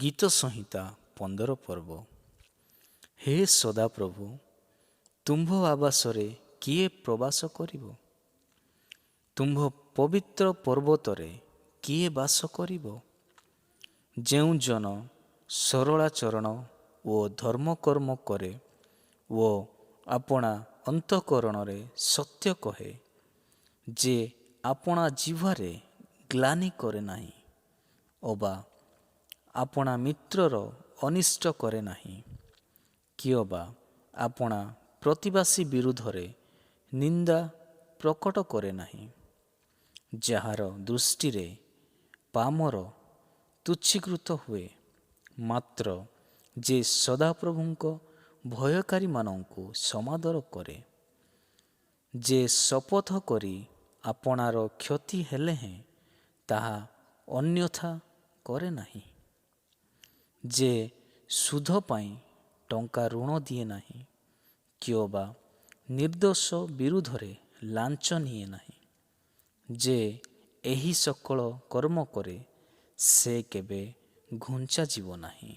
ଗୀତସଂହିତା 15 ପର୍ବ। ହେ ସଦାପ୍ରଭୁ, ତୁମ୍ଭ ଆବାସରେ କିଏ ପ୍ରବାସ କରିବ? ତୁମ୍ଭ ପବିତ୍ର ପର୍ବତରେ କିଏ ବାସ କରିବ? ଯେଉଁ ଜନ ସରଳାଚରଣ ଓ ଧର୍ମକର୍ମ କରେ ଓ ଆପଣା ଅନ୍ତଃକରଣରେ ସତ୍ୟ କହେ, ଯେ ଆପଣା ଜିହ୍ୱାରେ ଗ୍ଲାନି କରେ ନାହିଁ ଅବା ଆପଣା ମିତ୍ରର ଅନିଷ୍ଟ କରେ ନାହିଁ, କିଅବା ଆପଣା ପ୍ରତିବାସୀ ବିରୁଦ୍ଧରେ ନିନ୍ଦା ପ୍ରକଟ କରେ ନାହିଁ, ଯାହାର ଦୃଷ୍ଟିରେ ପାମର ତୁଚ୍ଛୀକୃତ ହୁଏ, ମାତ୍ର ଯେ ସଦାପ୍ରଭୁଙ୍କ ଭୟକାରୀମାନଙ୍କୁ ସମାଦର କରେ, ଯେ ଶପଥ କରି ଆପଣାର କ୍ଷତି ହେଲେ ହେଁ ତାହା ଅନ୍ୟଥା କରେ ନାହିଁ, ଯେ ସୁଧ ପାଇଁ ଟଙ୍କା ଋଣ ଦିଏ ନାହିଁ କିଅବା ନିର୍ଦ୍ଦୋଷ ବିରୁଦ୍ଧରେ ଲାଞ୍ଚ ନିଏ ନାହିଁ, ଯେ ଏହି ସକଳ କର୍ମ କରେ, ସେ କେବେ ଘୁଞ୍ଚାଯିବ ନାହିଁ।